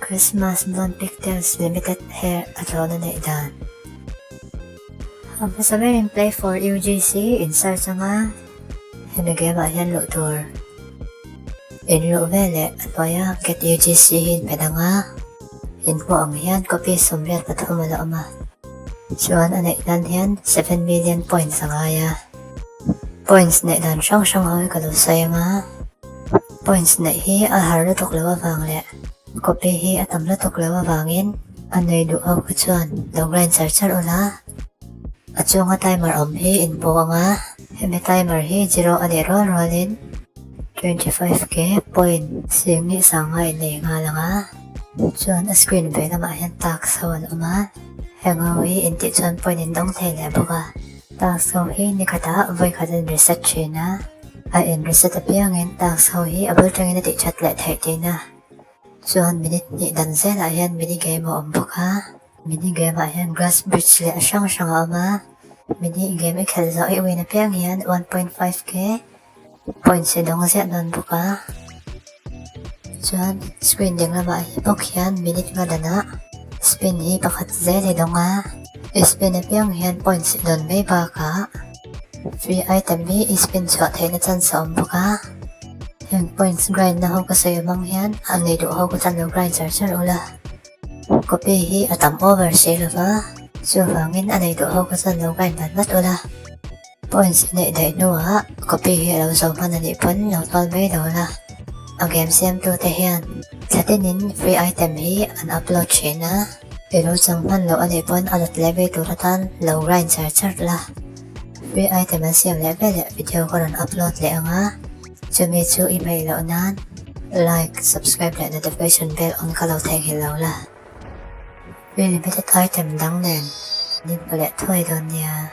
Christmas Blonde Pigtails Limited Hair a thlawhna neih dan. A hmasa berin Play for UGC in search anga hemi game ah hian luh tur in luh veleh a hnuaia Get UGC hi in hmet anga in hmuh ang hian copy 83 a la awm a chuan a neih nan hian 7 million points a ngai a points neih dan hrang hrang ho hi ka lo sawi anga points neih hi a har lutuk loh avang leh copy hi a tam lutuk loh avangin a nei duh ho kha chuan lo grind char char ula a chunga timer awm hi in hmu anga hemi timer hi zero a nih rual rualin 25k point sing nih sanga in nei nghal anga chuan a screen ve lamah hian task ho an awm a heng ho hi in tih chuan point in dawng thei leh bawk a task ho hi ni khatah vawi khat a in reset thin a a in reset apiangin task ho hi a bul tangin a tih that leh theih tihna. Chuan minute hnih dan zelah hian mini game a awm bawk a, mini game ah hian grass bridge leh a hrang hrang a awm a, mini game i khelh zawh i win apiang hian 1.5 k points i dawng ziah dawn bawk a, chuan screen ding lamah hi bawk hian minute nga danah spin hi pakhat zel i dawng a, i spin apiang hian points i dawn mai bakah free item hi i spin chhuah theihna chance a awm bawk a. Heng points grind na ho ka sawi awm ang hian a nei duh ho ka tan lo grind char char ula. Copy hi a tam over si lova, chuvangin a nei duh ho ka tan lo grind vat vat ula. Points i neih daih hnuah copy hi a lo zo hman a nih pawn lo tual mai lo la. A game siamtu te hian thla tinin free item hi an upload thin a, i lo chang hman loh a nih pawn a let leh vei tur atan lo grind char char la. Free item an siam leh veleh video ka rawn upload leh ang a, chumi chu i hmaih loh nan like, subscribe leh notification bell on kha lo theihnghilh lo la. Free limited item dang nen min hmu leh thuai dawn nia.